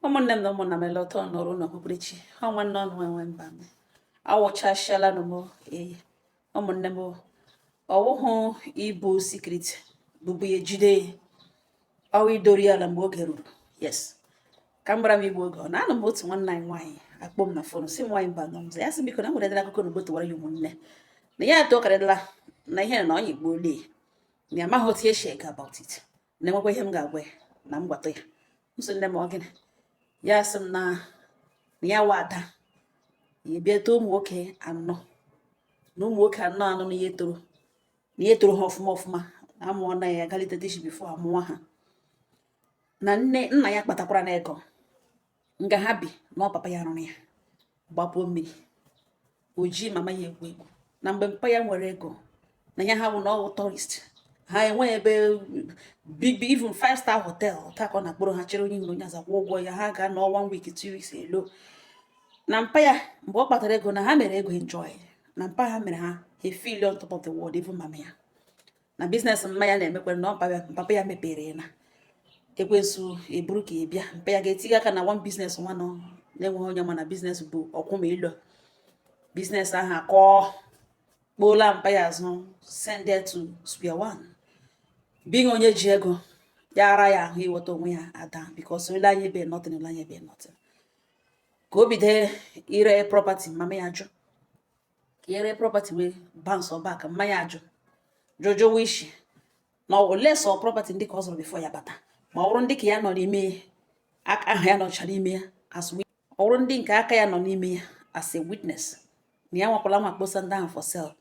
Ụmụnne m na ụmụnna m, ele ụtọ nọrọ ụlọ okpukperechi ha. Nwanne ọnụ enwe mba m awụchasịala nụ m. Ee, ụmụnne m, ọwụhụ ibu secret bụbu ya ejide ya, ọwụ idori ala mgbe oge ruru. Yes, ka m gbara m igbu oge ọ na-anụ m. Otu nwanne anyị nwaanyị akpọ m na phone, si m, "Nwaanyị mba nọ." M ya sị, "Biko, na nwere edela akụkọ na tụwara ya ụmụnne na ya atọ karịrịla na ihe na ọnya igbuola ya, na ya amaghị otu esi ege about it, na enwekwa ihe m ga-agwa ya na m gwata ya." M sị, "Nne m, ọ gịnị?" Ya sị m na ya wa ada ya bịa too ụmụ nwoke anọ, na ụmụ nwoke anọ anọ na ihe toro ha ọfụma ọfụma, amụọ na ya galite dishi before amụọ ha, na nne nna ya kpatakwara na ego nga ha bi na ọ papa ya rụrụ ya gbapuo mmiri oji mama ya egwu egwu, na mgbe mpa ya nwere ego na ya ha wụ na ọwụ tourist, ha enweghị ebe big big, even five star hotel taa ka ọ na-akpọrọ ha chere onye nwere onye aza kwụ ụgwọ ya, ha ga nọ one week, 2 weeks elo. Na mpa ya, mgbe ọ kpatara ego, na ha mere ego enjoy, na mpa ha mere ha he feel on top of the world. Even mama ya na business mma ya na-emekwere na ọ papa ya mepere ya, na ekwensu eburu ka ị bịa, mpa ya ga-etinye aka na one business nwa nọ na-enweghị onye ma na business bụ ọkwụma ilo. Business ahụ akọọ kpoola mpa ya azụ, send it to square one. Being onye ji ego ya, ara ya ahụ iweta onwe ya ada, because ole anya ebe nothing, ole anya ebe nothing, ka o bido ire property, mama ya jụ ka ire property wee bounce back. Mama ya ajụ jụjụwa isi na ole sọ property ndị ka ọ zụrụ before ya bata, ma ọ bụrụ ndị ka ya nọ n'ime aha ya nọcha n'ime ya as ọ bụrụ ndị nke aka ya nọ n'ime ya as a witness, na ya nwakwala nwa kposa ndị ahụ for sale,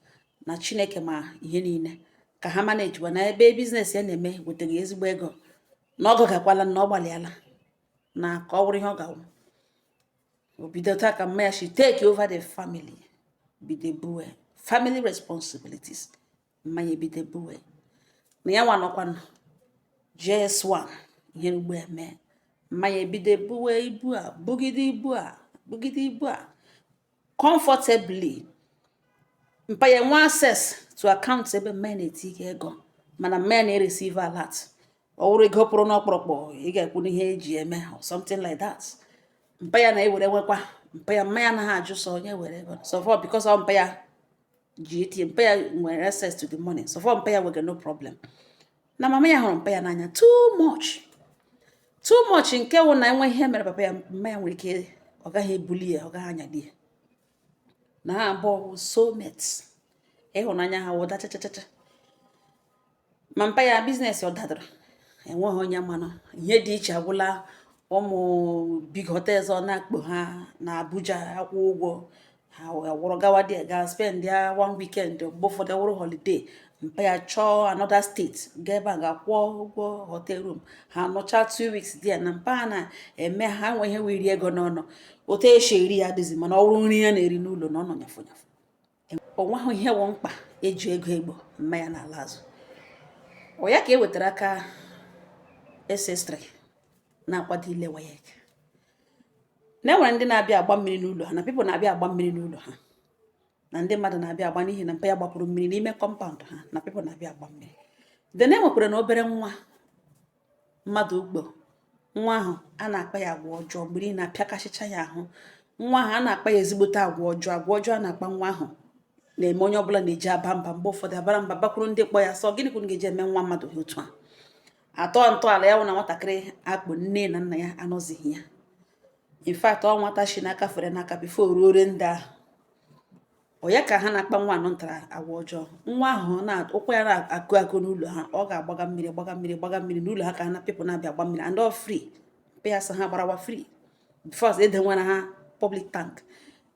na Chineke ma ihe niile ka ha manage na ebe business ya na-eme wetara ezigbo ego, na ọ gọgakwala, na ọ gbalịala na ka ọ bụrụ ihe ọ ga-awụ. O bido taa ka mma ya shi take over the family, bido buwe family responsibilities. Mmanya ebido buwe na ya nwa nọkwanụ JS1, ihe ugbo eme mmanya ebido buwe ibu a, bugide ibu a, bugide ibu a comfortably. Mpa ya nwe access to account ebe mmanya na-eti ego, mana mmanya na-ereceive alert, ọ wụrụ ego pụrụ n'ọkpụrụkpụ, ị ga-ekwu n'ihe eji eme or something like that. Mpa ya na-ewere nwekwa mpa ya, mmanya anaghị ajụ sọ onye were ego so far, because ọ mpa ya ji ATM, mpa ya nwere access to the money. So far mpa ya nwere no problem. Na mama ya hụrụ mpa ya n'anya too much, too much, nke wụ na enwe ihe mere papa ya, mma ya nwere ike ọ gaghị ebuli ya, ọ gaghị anyali ya. Na ha abụọ wụ soulmates, ịhụnanya ha wụda chachachacha. Ma mpa ya business ọ dadara, enweghị onye manụ ihe dị iche agwụla. Ụmụ big hotels ọ na-akpọ ha na Abuja, akwụ ụgwọ ha wụrụ gawa there, ga spend ya one weekend, mgbe ụfọdụ wụrụ holiday, mpa ya chọọ another state gaa ebe a ga-akwụ ụgwọ hotel room, ha nọcha 2 weeks there. Na mpa ha na-eme ha nwe ihe wee rie ego n'ọnụ, otu esi eri ya adịzi, mana ọ bụrụ nri ya na-eri n'ụlọ na ọ nọ nyafụ nyafụ, o nweghị ihe wụ mkpa eji ego egbo mma ya n'ala azụ. Ọ ya ka e wetara aka SS3 na-akwado ile WAEC, na enwere ndị na-abịa agba mmiri n'ụlọ ha, na people na-abịa agba mmiri n'ụlọ ha, na ndị mmadụ na-abịa agba n'ihi na mpa ya gbapụrụ mmiri n'ime compound ha, na people na-abịa agba mmiri. Then e nwekwara na obere nwa mmadụ ugbo, nwa ahụ a na-akpa ya agwa ọjọọ mgbe niile, na-apịakasịcha ya ahụ. Nwa ahụ a na-akpa ya ezigbote agwa ọjọọ. Agwa ọjọọ a na-akpa nwa ahụ na-eme onye ọbụla na-eji aba mba. Mgbe ụfọdụ abara mba, bakwuru ndị kpọ ya sọ, "Gịnị ka unu ga-eji eme nwa mmadụ otu a?" Atọ ntọala ya wụ na nwatakịrị akpụ nne na nna ya anọzighị ya. In fact, ọ nwata shi n'aka fere n'aka before ruo ndị ahụ. Ọ ya ka ha na-akpa nwa anọ ntara agwa ọjọọ. Nwa ahụ na ụkwụ ya na-akụ akụ n'ụlọ ha, ọ ga-agbaga mmiri, gbaga mmiri, gbaga mmiri n'ụlọ ha, ka ha na people na-abịa agba mmiri and all free. Mpe ya sị ha gbarawa free first, edenwere ha public tank,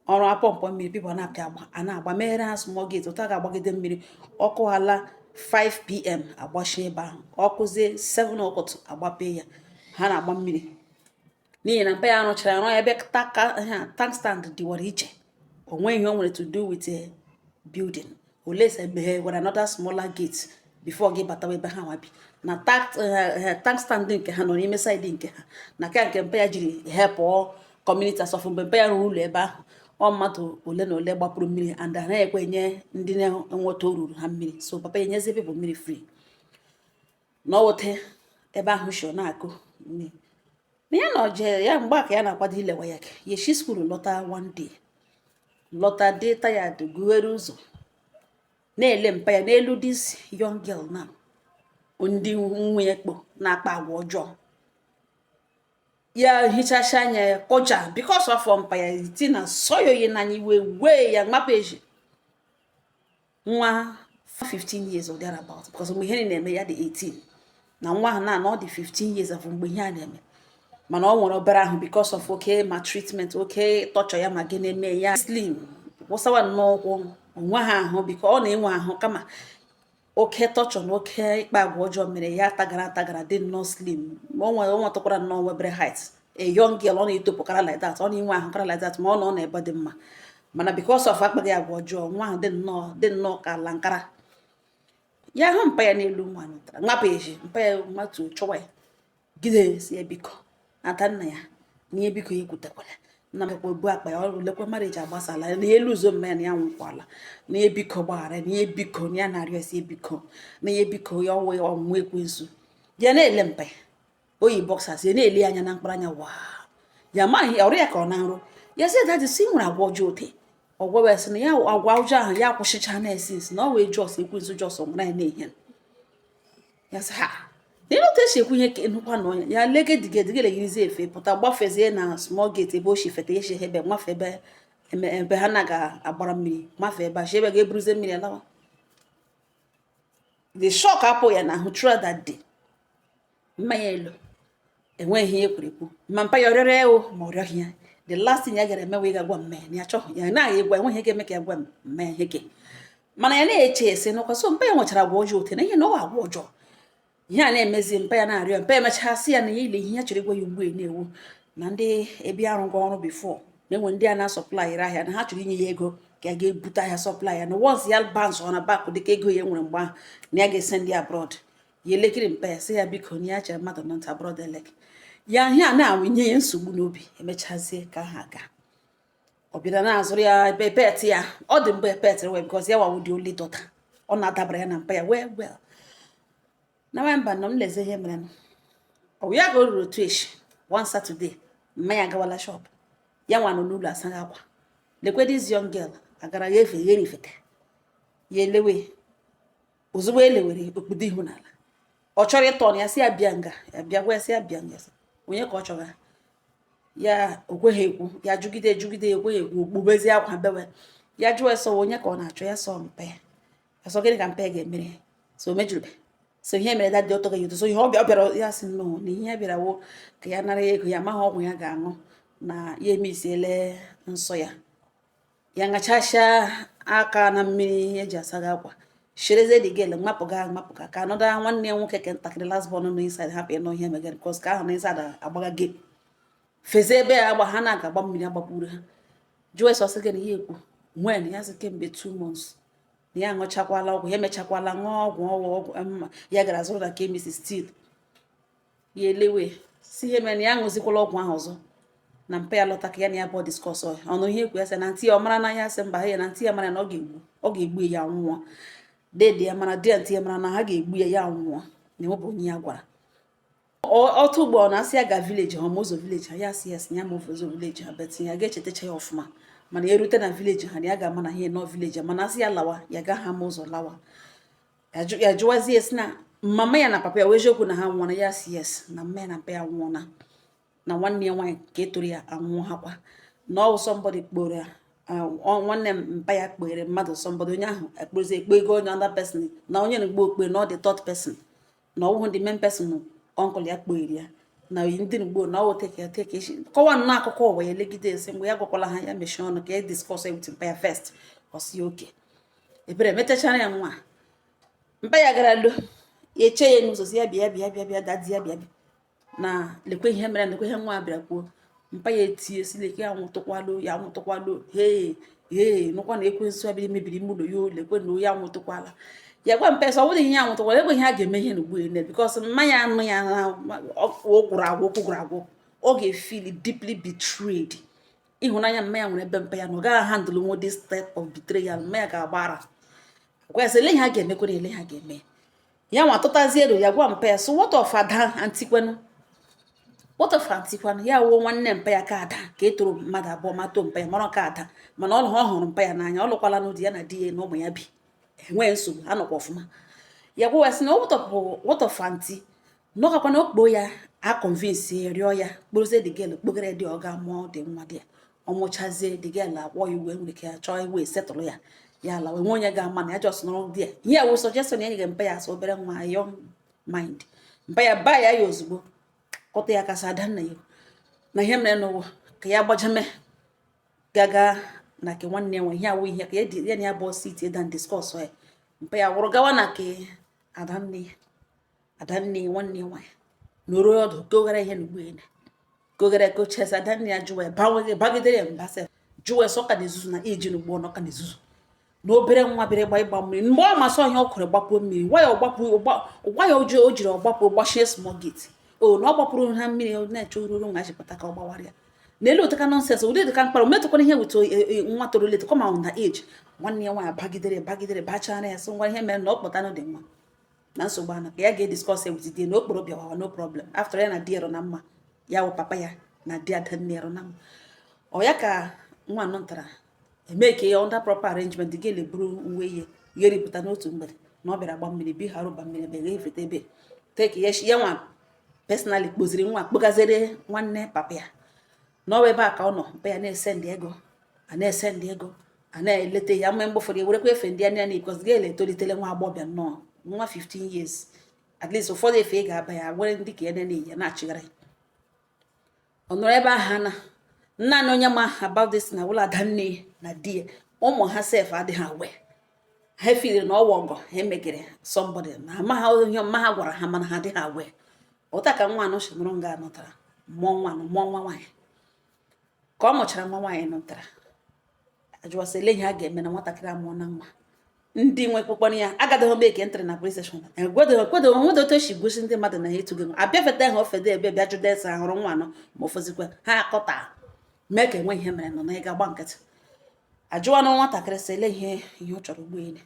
ọrụ apọmpọ mmiri, people na-apịa agba, a na-agba, meghere ha small gate otu a ga-agbagide mmiri. Ọkụ ala 5 p.m. agbachie ebe ahụ, ọkụzie 7 ụtụtụ agbape ya. Ha na-agba mmiri n'ihi na mpa ya rụchara arụ ebe tank stand dịwara iche, o nweghị ihe o nwere to do with a building olese meghe nwere another smaller gate before gị batawa ebe ha nwa bi. Na tank stand nke ha nọ n'ime side nke ha, na ka nke mpa ya jiri helpụọ community asọfụ. Mgbe mpa ya rụrụ ụlọ ebe ahụ, ọ mmadụ ole na ole gbapụrụ mmiri and anaghị ekwe nye ndị na-enweta oruru ha mmiri, so papa ya enyezie people mmiri free. Na ọwụte ebe ahụ shi ọ na-akụ mmiri. Na ya nọ jee ya mgbe a ka ya na-akwado ilewa ya, ya eshi school lọta one day, lọta dị tired, gụghere ụzọ na-ele mpa ya n'elu this young girl na ndị nwa ya kpo na-akpa agwa ọjọọ. Ya hichacha anya ya, kọja because of mpa ya ti na sọ ya oyi n'anya, iwe wee ya, mapụ eji nwa 15 years or thereabout, because mgbe ihe na-eme ya dị 18, na nwa ahụ na ọ dị 15 years of mgbe ihe a na-eme. Mana ọ nwere obere ahụ because of oke maltreatment, oke torture ya, ma gị na-eme ya slim wụsawa nnọọ ụkwụ onwe ha ahụ, biko ọ na-enwe ahụ, kama oke torture na oke ịkpa agwa ọjọọ mere ya tagara atagara, dị nnọọ slim. Ma ọ nwere, ọ nwetakwara nnọọ nwebere height, a young girl ọ na-etopụkara like that, ọ na-enwe ahụ kara like that, ma ọ nọ n'ebe dị mma. Mana because of akpaghị agwa ọjọọ, nwa ahụ dị nnọọ ka ala nkara. Ya hụ mpa ya n'elu nwa nụtara nwapụ eji mpa ya matu chọwa ya gide, si ya biko, ada nna ya na ihe, biko ya ekwutekwala nna m ekwe bu akpa ya ọ lekwa marriage agbasala na elu ụzọ mma ya na ya nwụkwala, na ihe biko gbaghara, na ihe biko, na ya na-arịọ si biko, na ihe biko, ya ọnwụ ọnwụ ekwensu. Ya na-ele mpa ya, oyi boxers, ya na-ele anya na mkpụrụ anya waa, ya amaghị ọrụ ya ka ọ na nrụ. Ya sị, "Daddy, si nwere agwa ọjọọ ote." Ọ gwawa ya sị na ya agwa ọjọọ ahụ ya akwụsịcha na esis na ọ wee just ekwensu just nwere ya na-ehe ya. Sị ha n'elu otu esi ekwu ihe ka nnukwu na onye ya legedigedig legirizi efe pụta gbafezie na small gate ebe o si fete ya, si ebe mafe ebe ebe ha na agbara mmiri, mafe ebe a si ebe ga-eburuzie mmiri alawa. The shock apụ ya n'ahụ throughout that day. Mmanya elu enweghị ihe ekwuru ekwu, ma mpa ya ọrịọrọ ya o, ma ọ rịọghị ya. The last thing ya gara eme wee ga-agwa mma ya na ya chọghị ya na ịgwa, enweghị ihe ga-eme ka ya gwa mma ya ihe ke. Mana ya na-eche ese n'ụkwa so mpa ya nwechara agwa ọjọọ ote na ihe na ọ agwa ọjọọ ihe a na-emezi mpa ya na-arịọ mpa ya. Emechaa sị ya na ya ile ihe ya chọrọ ịgwa ya ugbu a na-ewu na ndị ebe arụgo ọrụ before na-enwe ndị a na-asupplyịrị ahịa, na ha chọrọ inye ya ego ka ya ga-ebute ahịa supply ya, na once ya bounce ọ na bank dịka ego ya nwere mgbe ahụ, na ya ga-ese ndị abroad. Ya elekiri mpa ya, sị ya biko, na ya chere mmadụ nọ nta abroad elek ya ihe a na-awụnye ya nsogbu n'obi. Emechazie ka ha aga, ọ bịara na-azụrụ ya ebe pet ya ọ dị mgbe pet wee, because ya wawu the only daughter ọ na-adabara ya na mpa ya well well. Na nwamba nọ m leze ihe mere ọ bụ ya ka o ruru otu echi, one Saturday, mma ya agawala shop, ya nwa nọ n'ụlọ asaghị akwa. Lekwe this young girl agara ya efe ghere ifete ya elewe. Ozugbo elewere okpudo ihu n'ala, ọ chọrọ ịtọ ya, sị ya bịa nga, ya bịa gwa ya, sị ya bịa nga, sị onye ka ọ chọga ya. O kweghị ekwu, ya jụgide jụgide, ekweghị ekwu, okpubezie akwa bewe. Ya jụọ ya sọ onye ka ọ na-achọ, ya sọ mpe ya, sọ gịnị ka mpe ga-emere? So o mejurube so ihe mere daddy ụtọ ga so ihe ọ bịa ọ bịara. Ya sị nnọọ na ihe ya bịara wo ka ya nara ego ya, amaghị ọgwụ ya ga-aṅụ na ya emisiele nsọ ya. Ya ṅachasịa aka na mmiri eji asaga akwa, shirezie the girl mapụga mapụga ka anọda nwanne ya nwoke ke ntakịrị last born nọ inside hapụ ịnọ ihe megere, because ka ahụ na inside agbaga gate fezie ebe ya agba ha na-aga agba mmiri agbagburu ha. Jụọ ese, ọsị gị na ya ekwu when ya sị kemgbe 2 months na ya aṅụchakwala ọgwụ, ya emechakwala ṅụọ ọgwụ ọgwụ ọgwụ mma ya gara zụrụ na chemist, still ya elewe si ihe mere na ya aṅụzikwala ọgwụ ahụ ọzọ. Na mpa ya lọta ka ya na ya bụ discuss ọnụ ihe ekwu. Ya sị na ntị ya ọ mara na ya sị mba ya na ntị ya mara na ọ ga-egbu ya nwụọ. Dede ya mara di ya, ntị ya mara na ha ga-egbu ya, ya nwụọ, na enwebụ onye ya gwara ọtụ ugbo. Ọ na-asị ya ga village ha ma ụzọ village ha. Ya sị ya sị ya ma ụzọ village ha but ya ga-echetacha ya ọfụma, mana erute na village ha na ya ga-ama na ihe nọ village ha. Mana asị ya lawa, ya gaghị ama ụzọ lawa. Ya jụwazie sị na mama ya na papa ya wee eziokwu na ha nwụọna. Ya sị yes, na mama ya na papa ya nwụọna, na nwanne ya nwaanyị ka e toro ya anwụọ ha kwa, na ọ somebody kpọrọ ya, nwanne mpa ya kpere mmadụ somebody, onye ahụ ekpezi ekpe ego onye other person, na onye na-egbu okpe na ọ dị third person, na ọwụhụ the main person uncle ya kpere ya na ndị mgbo na ọwụ teke teke esi kọwa nnọọ akụkọ ụwa. Ya elegide esi mgbe ya gwakwala ha ya mechie ọnụ ka ya discuss with mpa ya first. Ọ sị oke ebere metachara ya nwa mpa ya gara lo ya eche ya n'ụzọ, sị ya bịa bịa bịa bịa, daddy ya bịa bịa na lekwe ihe mere, lekwe ihe nwa bịara kwuo. Mpa ya etie si leke ya nwụtụkwalo, ya nwụtụkwalo, hee hee, nụkwa na ekwensu abịa mebiri ime ụlọ ya o, lekwe na ya nwụtụkwala. Ya gwa mpa sọ ọ bụrụ ihe ya nwụtụkwala, ekwe ihe a ga-eme ihe n'ugbu ene, because mmanya anụ ya na o gwụrụ agwụ, okwu gwụrụ agwụ. Ọ ga-efeel deeply betrayed. Ịhụnanya mma ya nwere ebe mpa ya na ọ gaghị handle nwo this type of betrayal. Mma ya ga-agbara gwa ya sị ele ihe a ga-emekwere, ele ihe a ga-eme ya. Nwa tụtazie elu ya gwa mpa ya, so what of ada aunty kwenu? What of aunty kwanụ ya wuo nwanne mpa ya ka ada ka e toro mmadụ abụọ ma too mpa ya mara ka ada, mana ọ hụrụ mpa ya n'anya. Ọ lụkwala n'ụdị ya na di ya na ụmụ ya bi, enweghị nsogbu, ha nọkwa ọfụma. Ya gwa sị na what of aunty nọkakwa na okpo ya a convince ya, rịọ ya kpụrụzie the girl, kpogere dị ọ ga mụọ dị nwa dị ya. Ọ mụchazie the girl, akwọ ya uwe, nwere ike ya chọọ iwe setụlụ ya, ya ala nwe onye ga-ama na ya just nọrọ di ya. Ihe a wụ suggestion ya nyere mpa ya, asị obere nwa, young mind. Mpa ya ba ya ya ozugbo kọta ya kasị adanna ya na ihe mere n'ụwa ka ya gbajeme gaga na ke nwanne ya nwe ihe awụ ihe ka ya ya na ya bụ sit down discuss ya. Mpa ya wụrụ gawa na ke adanne ya, adanne nwanne ya nwaanyị nọrọ ọdụ kogara ihe n'ugbo ene kogara kochesa. Adanne ya jụwa ya, bagidere ya mba sef, jụwa ya sọ ka na-ezuzu na iji n'ugbo ọ ka na-ezuzu na obere nwa bịara ịgba ịgba mmiri mgbe ọ masị ọhịa ọ kụrụ gbapụ mmiri gwa ya ọgbapụ gwa ya o jiri ọgbapụ gbachie small gate o na ọ gbapụrụ ha mmiri na-eche oruru nwa chịpụta ka ọ gbawara ya n'elu ụtaka. Nonsense, ụdị dịka mkpara metụkwana ihe weta nwa toro late kọma na age. Nwanne ya nwaanyị bagidere bagidere bachara ya sị ngwa, ihe mere na ọ kpọtanụ dị nwa na nsogbu ana ka ya ga-ediscuss with di na okporo bịawawa, no problem. After ya na di rụ na mma, ya wụ papa ya na di adanne rụ na mma. Ọ ya ka nwa anọ ntara eme ka ya under proper arrangement ga buru uwe ihe gheripụta n'otu mgbede na ọ bịara gba mmiri bi ha rụba mmiri ebe ga-efete ebe take ya. Ya nwa personally kpoziri nwa kpogaziri nwanne papa ya n'ọwa ebe a ka ọ nọ. Mpa ya na-esendị ego, a na-esendị ego, a na-eleta ya mgbe mgbe ụfọdụ ewerekwa efe ndị anya na because ga etolitele nwa agbọghọbịa nnọọ, nwa 15 years at least. Ụfọdụ efe ị ga-aba ya were ndị ka ya na-eyi ya na-achịgharị. Ọ nọrọ ebe ahụ na naanị onye ma about this na ụlọ adanne na di ya. Ụmụ ha sef adịghị awe ha feel na ọwa ọgọ ha emegere somebody na ama ha ihe mma ha gwara ha, mana ha adịghị awe ụta ka nwa anụ si nụrụ nga nụtara mụọ nwa anụ, mụọ nwa nwaanyị. Ka ọ mụchara nwa nwaanyị nụtara, ajụwasị ele ihe a ga-eme na nwatakịrị amụọ na nwa ndị nwe kpụkpọrọ ya agadaghị make entry na police station, egwedoghị ekwedoghị onwede otu esi gosi ndị mmadụ na ha etugo abịafeta ha ofede ebe bịa jụda ese ahụrụ nwa anọ ma ofozikwa ha akọta mee ka enwe ihe mere nọ na ịga gba nkịtị. Ajụwa na nwatakịrị sị ele ihe ihe ọ chọrọ ugbo elu.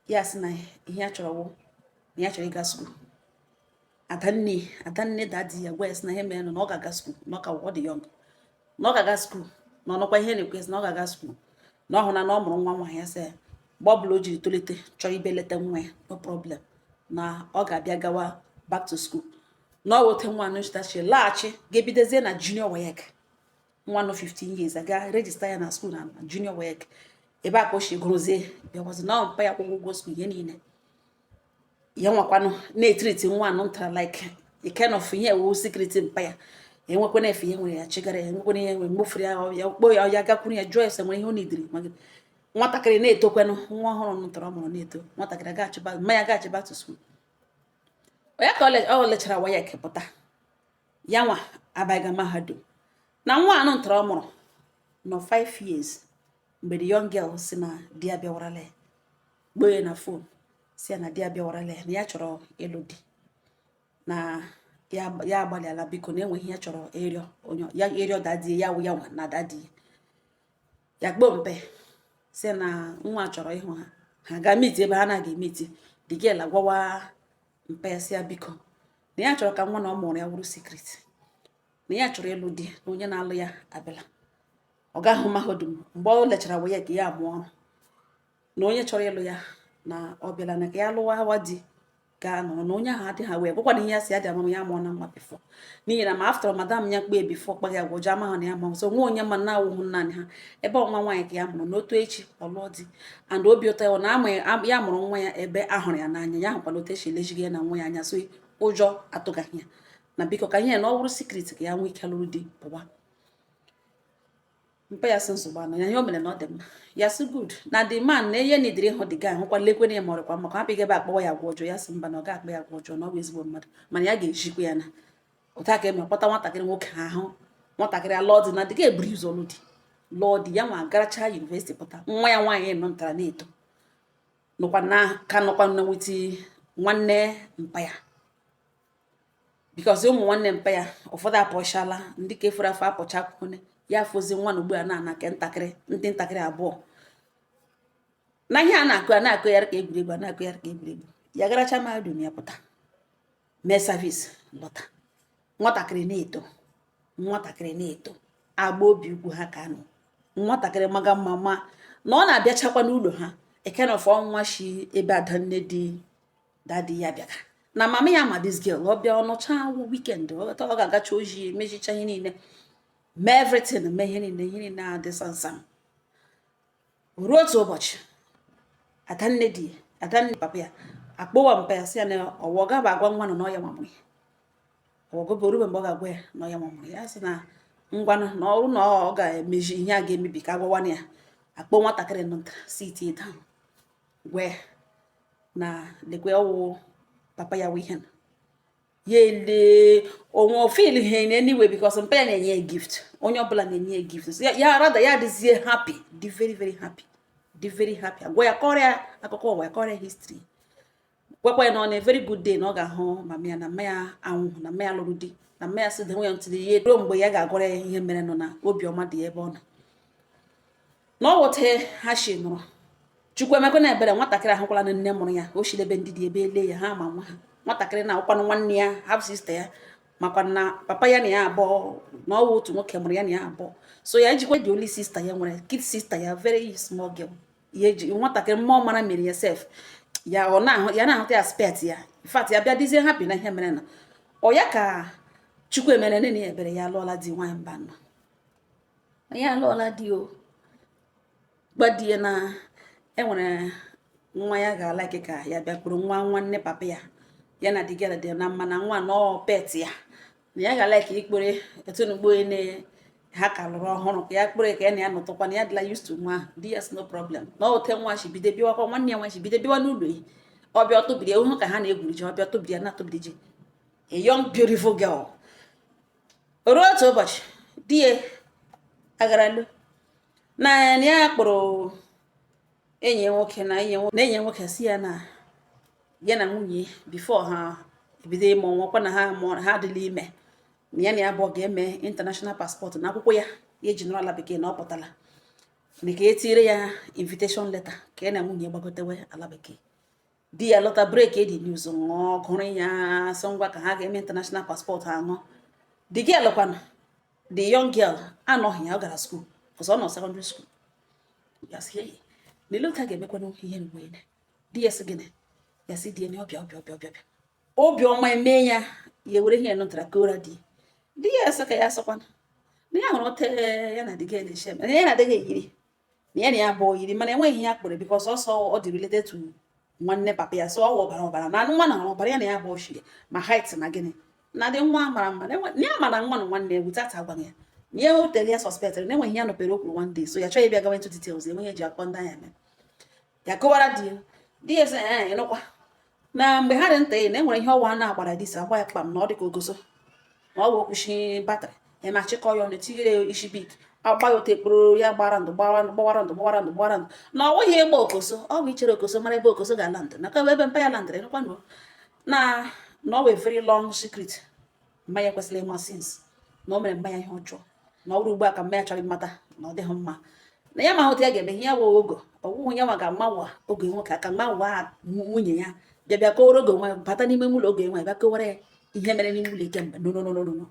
Ya sị na ihe ya chọrọ wụ na ya chọrọ ịga school. Adanne, adanne daddy ya gwa ya sị na ihe mere nọ na ọ ga-aga school, na ọ ka ọ dị young, na ọ ga-aga school, na ọnụkwa ihe na-ekwu sị na ọ ga-aga school, na ọ hụ na ọ mụrụ nwa nwaanyị. Ya sị mgbe ọ bụla o jiri tolite chọrọ ibe leta nwa ya, no problem, na ọ ga-abịa gawa back to school. Na ọ wote nwa anụchitachi laghachi ga-ebidozie na junior WAEC. Nwa nọ 15 years aga register ya na school na junior WAEC ebe a ka o si gụrụzie bịawazi na mpa ya kwụgwọ ụgwọ school ihe niile. Ya nwakwanụ na-etreati nwa anụ ntara like a kind of ihe ewu secret. Mpa ya enwekwana efe ihe nwere ya chigara ya, enwekwana ihe nwere mgbofuru ya, ya kpoo ya, ya gakwuru ya, jụọ ese nwere ihe ọ nidiri. Nwatakịrị na-etokwanụ, nwa ọhụrụ nụtara ọ mụrụ na-eto. Nwatakịrị agachịba mma ya gachịba to school ya ka ọ lechara WAEC pụta, ya nwa abaghị mahadum. Na nwa anụ ntara ọ mụrụ nọ 5 years mgbe the young girl si na di ya bịawarala ya, gboo ya na phone, si ya na di ya bịawarala ya, na ya chọrọ ịlụ di, na ya ya agbalịala, biko, na enweghị ihe ya chọrọ ịrịọ onye ya ịrịọ daddy ya wụ ya nwa na daddy ya gboo mpe si na nwa chọrọ ịhụ ha, ha ga meet ebe ha na-aga emeet. The girl agwawa mpe ya si ya biko, na ya chọrọ ka nwa na ọ mụrụ ya wụrụ secret, na ya chọrọ ịlụ di, na onye na-alụ ya abịala, ọ gaghị mahadum mgbe ọ lechara wee ka ya amụọ ọrụ, na onye chọrọ ịlụ ya na ọ bịala, na ka ya lụwa hawa di gaa nọrọ na onye ahụ adịghị wee gwakwana ihe ya si ya dị amam ya mụọ na nwa before, n'ihi na ma after madam ya kpee before kpaghị agwa ụjọ ama ha na ya ma so nwa onye ma na awụhụ naanị ha ebe ọnwa nwaanyị ka ya mụrụ n'otu echi ọ lụọ di. And obi ụtọ ya na ama ya mụrụ nwa ya ebe a hụrụ ya n'anya, ya hụkwala otu esi elejighị ya na nwa ya anya, so ụjọ atụgaghị ya, na biko ka ihe na ọ bụrụ secret ka ya nwee ike lụrụ di pụwa. Mpa ya sị nsogbu anọ ya, ihe o mere na ọ dị mma. Ya sị good, na the man na ihe nidiri ịhụ the guy, hụkwa lekwene ya ma ọrịkwa maka hapụ ebe akpọwa ya agwa ọjọọ. Ya sị mba, na ọ ga-akpa ya agwa ọjọọ, na ọ bụ ezigbo mmadụ, mana ya ga-ejikwa ya na ụta ka eme kpọta nwatakịrị nwoke ahụ. Nwatakịrị alụọ di na dịga eburu ụzọ lụ di, lụọ di ya nwa garacha university pụta. Nwa ya nwaanyị nọ ntara na-eto nọkwa na ka nọkwa na with nwanne mpa ya, because ụmụ nwanne mpa ya ụfọdụ apọchala, ndị ka efuru afọ apọchakwune ya afọzi nwa na ugbu a na-ana ke ntakịrị, ndị ntakịrị abụọ na ihe a na-akụ a na-akụ ya ka egwuregwu, a na-akụ ya ka egwuregwu. Ya garacha mahadum ya pụta, mee service, lọta. Nwatakịrị na-eto, nwatakịrị na-eto, agba obi ugwu ha ka nọ. Nwatakịrị maga mma, ma na ọ na-abịachakwa n'ụlọ ha kind of ọnwa shi ebe adanne di daddy ya bịara na mama ya. Ma this girl, ọ bịa, ọnọcha weekend, ọ ga-agacha oji, mechicha ihe niile, mee everything, mee ihe niile, ihe niile adị samsam. Ruo otu ụbọchị, adanne di, adanne papa ya akpọwa mpa ya, sị ya na ọwọ gaba agwa nwa nọ n'ọya nwamụrụ ya, ọgọbụ orube mgbe ọ ga-agwa ya na ọya nwamụrụ ya. Sị na ngwanụ, na ọrụ na ọ ga-emeji ihe a ga-emebi ka agwawana ya. Akpọ nwatakịrị nọ nta, sit down, gwa ya na lekwe, ọwụ papa ya wụ ihe nọ ya ele onwe feel ihe in anyway, because mpa ya na-enye ya gift, onye ọbụla na-enye ya gift. So ya rather ya adịzie happy, dị very very happy, dị very happy. Agwa ya, kọrọ ya akụkọ ụwa ya, kọrọ ya history, gwakwa ya na ọ na very good day na ọ ga-ahụ mama ya, na mma ya anwụhụ, na mma ya lụrụ di, na mma ya si denwe ya ntị ya ruo mgbe ya ga-agwara ya ihe mere nọ, na obiọma dị ebe ọ nọ na ọ wụte ha shi nụrụ. Chukwu emekwa na ebere, nwatakịrị ahụkwala na nne mụrụ ya. O shiri ebe ndị dị ebe ele ya, ha ma nwa ha nwatakịrị na akwụkwanụ nwanne ya, half sister ya, makwa na papa ya na ya abụọ, na ọwụ otu nwoke mụrụ ya na ya abụọ. So ya ejikwa the only sister ya nwere, kid sister ya, very small girl. Ya eji nwatakịrị mmụọ mara mere ya sef, ya ọ na-ahụ ya, na-ahụta ya spet ya. In fact, ya bịa dizie happy na ihe mere na ọ ya ka Chukwu emere nne na ya ebere. Ya alụọla di. Nwaanyị mba nọ, ya alụọla di. O gwa di ya na enwere nwa ya ga-ala ka ya bịa kpụrụ nwa nwanne papa ya. Ya na di girl dị na mma, na nwa nọ pet ya, na ya ga-ala ka ikpere etunugbo ne ha ka lụrụ ọhụrụ, ka ya kpere ka ya na ya nọtụkwa, na ya dịla used to nwa ahụ. Di ya si no problem, na ote nwa shi bido biwakwa, nwanne ya nwa shi bido biwa n'ụlọ ya. Ọbịa ọtụbiri hụ ka ha na-egwuri ji, ọbịa tụbiri ya, na-atụbiri ji, a young beautiful girl. Ruo otu ụbọchị, di ya agaralu na ya kpọrọ enyi ya nwoke na enyi na enyi ya nwoke, si ya na ya na nwunye before ha ebido ịmụ nwa kwa, na ha mụọ, ha adịla ime, na ya na ya abụọ ga-eme international passport, na akwụkwọ ya ya eji nọrọ ala bekee na ọ pụtala, na ka etire ya invitation letter ka ya na nwunye gbagotewe ala bekee. Di ya lọta, break the news, ṅụọ gụrụ ya, sọ ngwa ka ha ga-eme international passport aṅụ. The girl kwana, the young girl anọghị ya, ọ gara school, because ọ nọ secondary school. Ya sị, "Hey, lelee otu a ga-emekwanụ ihe mgbe." Di ya sị gịnị? Ya sị di ya na ọbịa ọbịa ọbịa ọbịa ọbịa obiọma eme ya, ya were ihe nụtara kora di. Di ya sị ka ya sịkwana na ya hụrụ ote ya na di gị na-eche, na ya na-adịghị eyiri, na ya na ya abụọ yiri, mana enweghị ihe ya kpọrọ, because ọsọ ọ dị related to nwanne papa ya, so ọ wụ ọbara ọbara na nwa na ọbara ya na ya abụọ shiri, ma height na gịnị na dị nwa mara mma, na ya mara nwa na nwanne ya without agwaghị ya na ya otere ya suspect na enweghị ya nọpere. O kwuru one day, so ya chọghị ịbịa gawa into details, enweghị eji akọ ndị anya eme. Ya kọwara di ya. Di ya sị ee, ịnụkwa na mgbe ha dị nta na enwere ihe ọwa na-agbara disi agba ya kpam, na ọ dị ka ogoso, na ọ bụ okwuchi battery ema chịkọ ya ọnụ, tinyere ya isi bik, agba ya otu ekporo ya, gbara ndụ, gbara ndụ, gbawara ndụ, gbawara ndụ, gbawara ndụ, na ọ nweghị ịgba okoso, ọ bụ ichere okoso mara ebe okoso ga-ala ndụ, na ka ebe mpa ya landịrị. Nụkwanụ na na ọ wee very long secret mmanya kwesịrị ịma since na o mere mmanya ihe ọjọọ, na ọ bụrụ ugbu a ka mmanya chọrọ ịmata na ọ dịghị mma, na ya ma otu ya ga-eme ihe ya wụ ogo ọwụhụ ya nwa ga-amawa oge nwoke aka mawa nwunye ya, bịa bịa kọwara oge nwa, bata n'ime ụlọ oge nwa, bịa kọwara ya ihe mere n'ime ụlọ kemgbe. No, no, no, no, no,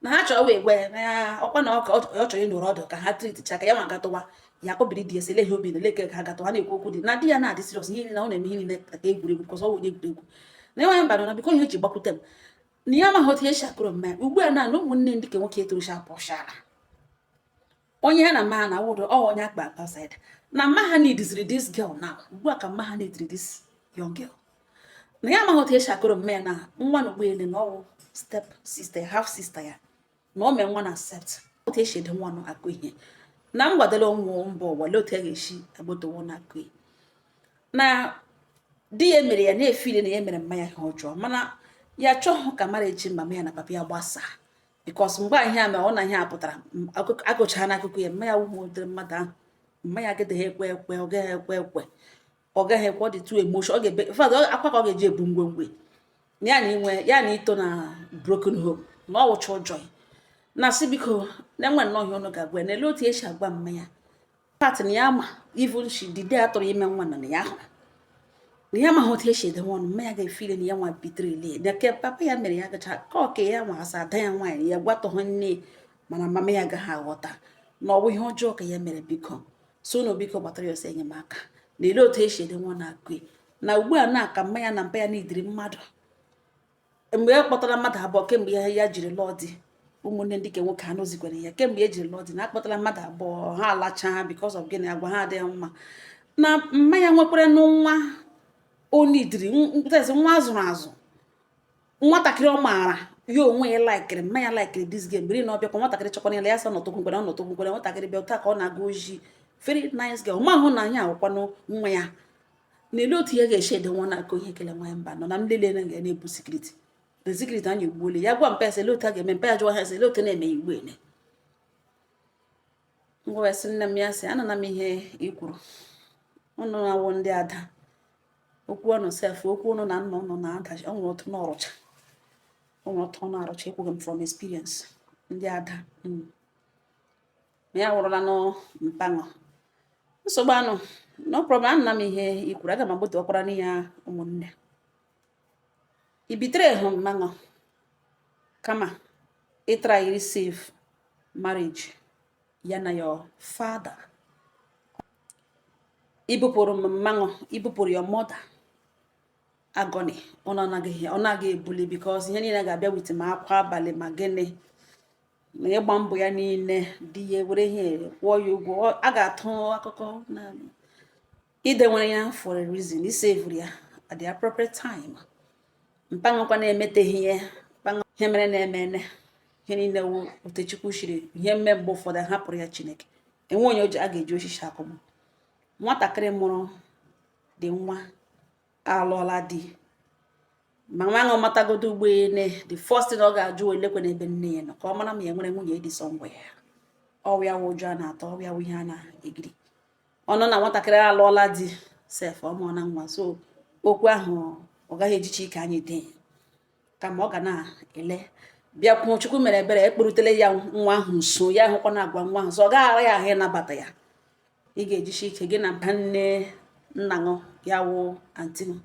na ha chọrọ wee gwa ya na ya ọkwa na ọ chọrọ ịnọrọ ọdụ ka ha triticha ka ya nwa gatụwa ya akọbiri di ya, sị ele ihe obi na leke ka ha gatụwa na-ekwu okwu dị na di ya na-adị serious, ihe niile na ọ na-eme, ihe niile ka egwuregwu, because ọ wụ onye egwuregwu na enweghị mba nọ na biko ihe o ji gbakwute m na ya amaghị otu esi akụrụ mmanya ugbu a na ụmụnne ndị ka nwoke etorocha apụchara onye ha na mma ha na awụrụ ọ onye akpa akpa side na mma ha neediziri this girl now, ugbu a ka mma ha neediri this young girl, na ya amaghị otu esi akụrụ mmanya na nwa na ụgbọelu, na ọwụ step sister, half sister ya, na o mee nwa na accept otu esi ede nwa nọ akụ ihe na m gwadoro ụmụ mba ụwa lee otu a ga-esi agbotowo na akụ ihe na di ya mere ya na-efili na ya mere mmanya ihe ọjọọ, mana ya achọghị ka mara echi mama ya na papa ya gbasaa, because mgbe a ihe a mere ọ na ihe a pụtara agụchaa n'akụkọ ya, mmanya wụhụ ụdịrị mmadụ ahụ, mmanya agaghị ekwe ekwe, ọ gaghị ekwe ekwe, ọ gaghị ekwe, ọ dị too emotion, ọ ga-ebe. In fact, akwa ka ọ ga-eji ebu ngwongwo ya na inwe ya na ito na broken home, na ọ wụcha ụjọ ya na sị biko na enwe nnọọ ihe ọnụ ga-agwa ya na ele otu esi agwa mmanya part na ya ma even she the day atụrụ ime nwa na ya hụrụ Na ya amaghị otu esi edewe ọnụ. Mma ya ga-efile na ya nwa bitere na ke papa ya mere ya gacha ka ọ ka ya nwa asa ada ya nwaanyị ya gwatọghị nne, mana mama ya agaghị aghọta na ọ bụ ihe ọjọọ ka ya mere. Biko, so unu biko gbatara ya ọsọ enyemaka na ele otu esi edewe ọnụ akụ na ugbu a na ka mma ya na mpa ya n'idiri mmadụ. Mgbe e kpọtara mmadụ abụọ kemgbe ya jiri lụọ di, ụmụnne ndị ke nwoke anụzikwara ya. Kemgbe e jiri lụọ di na akpọtara mmadụ abụọ, ha alacha ha because of gịnị? Agwa ha adịghị mma. Na mma ya nwekwara nwa onidiri nwa azụrụ azụ, nwatakịrị ọ maara ya onwe ya likeri. Mma ya likeri this girl mgbe na ọ bịakwa. Nwatakịrị chọkwana ya, ya sọ nọtụkwu nkwere, ọ nọtụkwu nkwere. Nwatakịrị bịa taa ka ọ na-aga oji, very nice girl. Ma hụ na anya awụkwanụ nwa ya na-ele otu ya ga-esi ede nwa na-akụ ihe ekele nwa ya mba nọ na nlele na ga na-ebu security, the security anya egbuole ya. Gwa mpa ya sị ele otu a ga-eme. Mpa ya jụwa ha sị ele otu na-eme ya igbu ene. Ngwa wee sị nne m, ya sị anana m ihe i kwuru. Ụnụ awụ ndị ada okwu ọnụ sef, okwu ụnụ na nna ụnụ na-ada. Ọ nwere otu n'ọrụcha, ọ nwere otu ọ na-arụcha. Ekwughị m from experience, ndị ada. Ma ya wụrụla nụ mpaṅụ nsogbu anụ, no problem. Anana m ihe i kwuru, aga m agbotu ọkwara n'ihe ụmụnne i bitere hụ mmanụ, kama ịtry save marriage ya na your father. Ibupụrụ m mmanụ, ibupụrụ your mother agony. Ọ naghị ebuli because ihe niile ga-abịa with ma akwa abalị ma gịnị na ịgba mbọ ya niile di ya were ihe kwụọ ya ụgwọ. A ga-atụ akụkọ na ide nwere ya for a reason, isevuru ya at the appropriate time. Mpanwekwa na-emeteghị ya ihe mere na-eme ihe niile wụ otu Chukwu shiri ihe mme. Mgbe ụfọdụ hapụrụ ya Chineke enwe onye a ga-eji osisi akụgbu nwatakịrị mụrụ dị. Nwa alụọla di, ma nwa ahụ matagodo ugboene, the first thing ọ ga-ajụ, elekwe n'ebe nne ya nọ ka ọ mara ma ya nwere nwunye dị somewhere. Ọwụ ya wụ ụjọ a na-atọ, ọwụ ya wụ ihe a na-egiri ọnụ na nwatakịrị alụọla di sef, ọ mụọ na nwa. So okwu ahụ ọ gaghị ejichi ike anyị dee, kama ọ ga na-ele bịakwuo. Chukwu mere ebere, ekpurutele ya nwa ahụ nso, ya ahụkwa na agwa nwa ahụ, so ọ gaghị ara ya ahụ ịnabata ya. Ị ga-ejisi ike gị na mba nne nna ṅụ ya wụ aunty ṅụ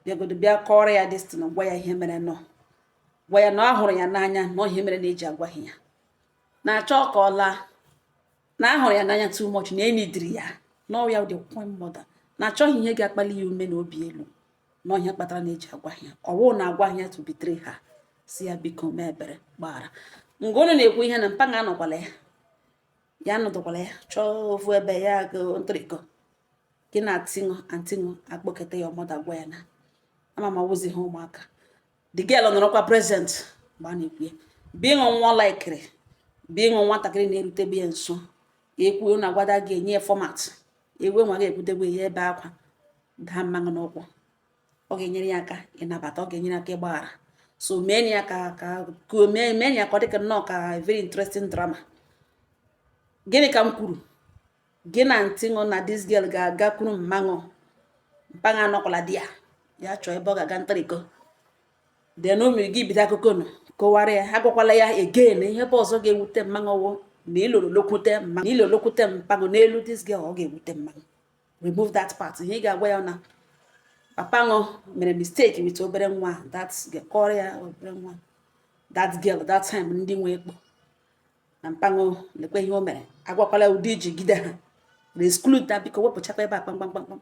bịagodo bịa kọrọ ya destin, gwa ya ihe mere nọ, gwa ya na ọ hụrụ ya n'anya, na ihe mere na eji agwaghị ya na-achọ ka ọ laa, na ahụrụ ya n'anya too much, na enidiri ya, na ọ ya the queen mother, na achọghị ihe ga-akpali ya ume na obi elu, na ọhịa kpatara na eji agwaghị ya. Ọwụ na agwaghị ya to betray ha. Si ya biko mee ebere, gbaghara. Mgbe unu na-ekwu ihe na mpa ga anọkwala ya, ya anọdụkwala ya, chọọ ofu ebe ya go ntịrịkọ gị na aunty ṅụ, aunty ṅụ akpọketa ya ọmọda, gwa ya na ama ma wụzi ha ụmụaka. The girl nọrọkwa present mgbe a na-ekwu ya bụ ịṅụ nwa likeri, bụ ịṅụ nwatakịrị na-erutebe ya nso. Ekwu na agwada ga-enye ya format ewe nwa ga-ekwutegbe ya ebe akwa daa mmanụ n'ụkwụ. Ọ ga-enyere ya aka ịnabata, ọ ga-enyere aka ịgbaghara. So mee ya ka mee ya ka ọ dị ka nnọọ ka very interesting drama. Gịnị ka m kwuru? Gị na aunty ṅụ na this girl ga-agakwuru mmanụ mpaghara anọkwala di ya, ya chọọ ebe ọ ga-aga ntịrịkọ. Then ụmụ gị bido akụkọ nụ kọwara ya. Agwakwala ya again ihe ebe ọzọ ga-ewute mmanụ wụ na iloro lokwute mmanụ, na iloro lokwute mpanụ n'elu this girl. Ọ ga-ewute mmanụ. Remove that part. Ihe ị ga-agwa ya na papa ṅụ mere mistake with obere nwa that girl. Kọrọ ya obere nwa that girl that time ndị nwe ekpo na mpanụ, lekwa ihe o mere. Agwakwala ụdị iji gide ha, exclude that. Biko wepụchakwa ebe a kpamkpamkpamkpam.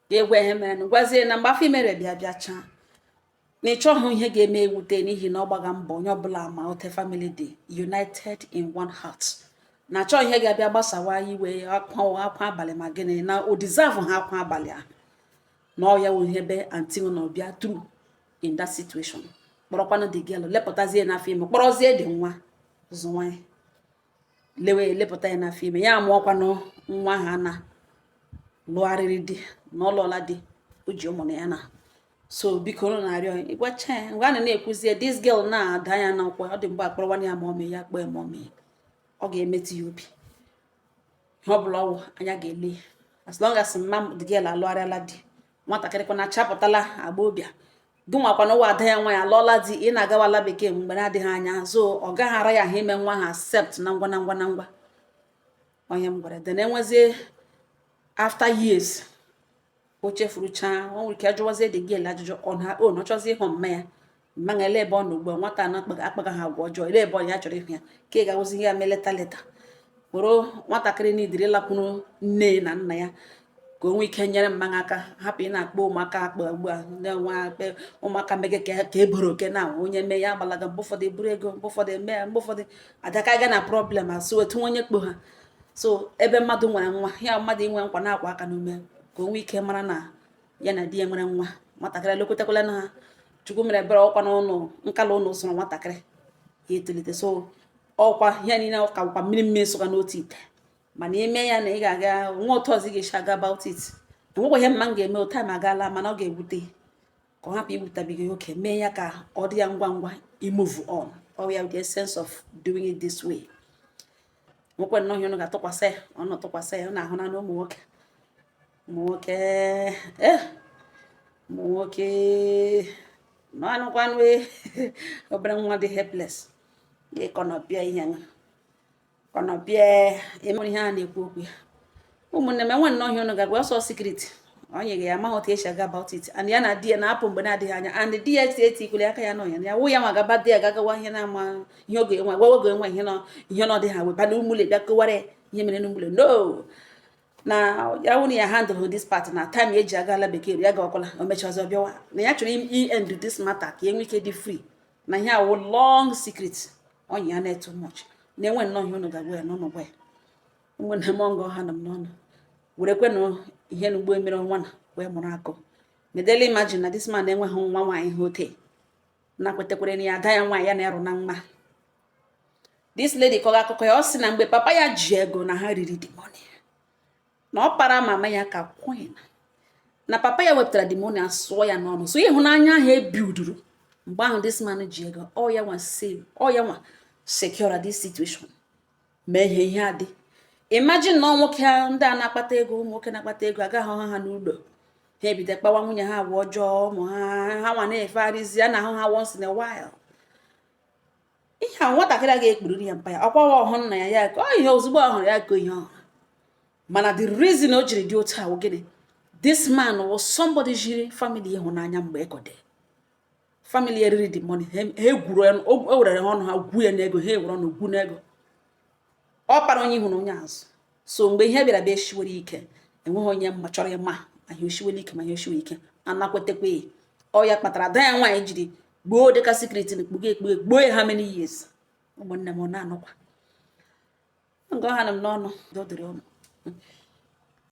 Ga-egwa ihe mere, gwazie na mgbe afọ imere bịa bịa chaa na ị chọghị ihe ga-eme ewute, n'ihi na ọ gbaga mbọ onye ọbụla ma ote family dị united in one heart, na achọghị ihe ga-abịa gbasawa iwe, akwa akwa abalị ma gịnị, na o deserve ha akwa abalị ahụ, na ọ ya wụ ihe ebe aunty nọ bịa through in that situation. Kpọrọkwanụ the girl, lepụtazie n'afọ ime, kpọrọzie dị nwa zụwa ya, lewe lepụta ya n'afọ ime ya, amụọkwanụ nwa ha na lụgharịrị di na ọ lụọla di, o ji ụmụ na ya na. So biko unu na-arịọ ịgwacha ya mgbe a na na-ekwuzie this girl na-ada ya n'ụkwụ. Ọ dị mgbe akpọrọwana ya ma ọmị ya kpọọ ya ma ọmị, ọ ga-emetụ ya obi. Ihe ọ bụla ọwụ anya ga-ele, as long as mma the girl alụgharịala di, nwatakịrị kwa na-achapụtala agba obia gị nwakwa na ụwa ada ya nwa ya alụọla di, ị na-agawala bekee mgbe na-adịghị anya, so ọ gaghị ara ya ahụ ime nwa ha accept na ngwa na ngwa na ngwa. Onye m gwara then enwezie after years O chefurucha, o nwere ike ajụwazie the girl ajụjụ on her own. Ọ chọzie ịhụ mma ya, mma ga ele ebe ọ nọ ugbu a. Nwata na-akpaga ha agwa ọjọọ, ele ebe ọ ya chọrọ ịhụ ya, ka ị ga-awụzi ihe ya mee later later. Were nwatakịrị n'idiri lakwuru nne na nna ya ka o nwee ike nyere mmanya aka, hapụ ị na-akpọ ụmụaka akpa ugbu a. Ndị nwa akpe ụmụaka mege ka e boro oke na onye mee ya agbalaga. Mgbe ụfọdụ eburu ego, mgbe ụfọdụ eme ya, mgbe ụfọdụ adaka ga na problem asụ etu onye kpo ha. So ebe mmadụ nwere nwa ya, mmadụ inwe nkwa na-akwa aka n'ume ka o nwee ike mara na ya na di ya nwere nwa nwatakịrị lekwetakwala na ha. Chukwu mere ebere, ọkwa n'ụlọ nkala ụlọ zụrụ nwatakịrị ya etolite. So ọkwa ihe niile ka bụkwa mmiri mmiri sụga n'otu ite, mana ime ya na ị ga-aga nwa otu ọzọ ị ga-esi aga about it. Enwekwa ihe mma m ga-eme otu time agaala, mana ọ ga-ewute ka ọ hapụ iwutabiga ya oke. Mee ya ka ọ dị ya ngwa ngwa i move on. Ọ ya the essence of doing it this way. Nwekwe nnọọ ihe unu ga-atụkwasị ya ọnụ, tụkwasị ya, ọ na-ahụ na ụmụ nwoke, ụmụ nwoke, ụmụ nwoke nọ anụkwanụ obere nwa dị helpless ịkọnọbịa ihe kọnọbịa emere ihe a na-ekwu okwu ya. Ụmụnne m, enwe nnọọ ihe unu ga-agwa ọsọ secret ọ nyere ya, amaghị otu esi aga about it. And ya na di ya na-apụ mgbe na-adịghị anya, and di ya eti eti ikwele aka ya nọ ya, ya wụ ya nwa gaba di ya gagawa ihe na-ama ihe oge nwa gwa oge nwa ihe nọ ihe nọ dị ha weba na umule bịa kọwara ya ihe mere n'umule no na ya wụ na ya handle this part na time eji aga ala bekee ya gawakwala. O mechaa ọzọ bịawa na ya chọrọ i end this matter ka e nwee ike dị free na ihe awụ long secret ọnya ya na too much na-enwe nnọọ ihe unu ga-agwa ya n'ụnụ gwa ya. Ụmụnne m, ọngọ ha nọ m n'ọnụ. Werekwenụ ihe n'ugbo mere nwa na wee mụrụ akụ medela. Imagine na this man enweghị nwa nwaanyị ha ote na kwetakwere na ya ada ya nwaanyị ya na-arụ na mma. This lady kọrọ akụkọ ya, ọ sị na mgbe papa ya ji ego na ha riri the money, na ọ para mama ya ka queen, na papa ya wepụtara the money asụọ ya n'ọnụ. So ịhụnanya ahụ ebiuduru mgbe ahụ this man ji ego, ọ ya nwa save, ọ ya nwa secure this situation, mee ihe ihe adị. Imagine na nwoke ndị a na-akpata ego, ụmụ nwoke na-akpata ego agaghị ọha ha n'ụlọ ha ebido kpawa nwunye ha agwa ọjọọ, ụmụ ha ha nwa na-efegharịzi a na-ahụ ha once in a while. Ihe a nwatakịrị a ga-ekpuriri ya mpa ya ọkwawa ọhụ nna ya, ya ka ọ ihe ozugbo ọ hụrụ ya ka ihe ọhụrụ. Mana the reason o jiri dị otu a wụ gịnị? This man was somebody jiri family ịhụnanya mgbe ego dị. Family eriri the money, ha egwuru o were ha ọnụ ha gwu ya n'ego, ha ewere ọnụ gwu n'ego. Ọ kpara onye hụrụ onye azụ. So mgbe ihe bịara bịa shiwere ike, enweghị onye mma chọrọ ịma ma ihe oshiwere ike, ma ihe oshiwere ike anakwetekwe ya. Ọ ya kpatara ada ya nwaanyị jiri gbuo dịka secret na ekpugo ekpugo gbuo ya ha many years. Ụmụnne m, ọ na-anụkwa nga ọha nọ m n'ọnụ dọdịrị ụnụ.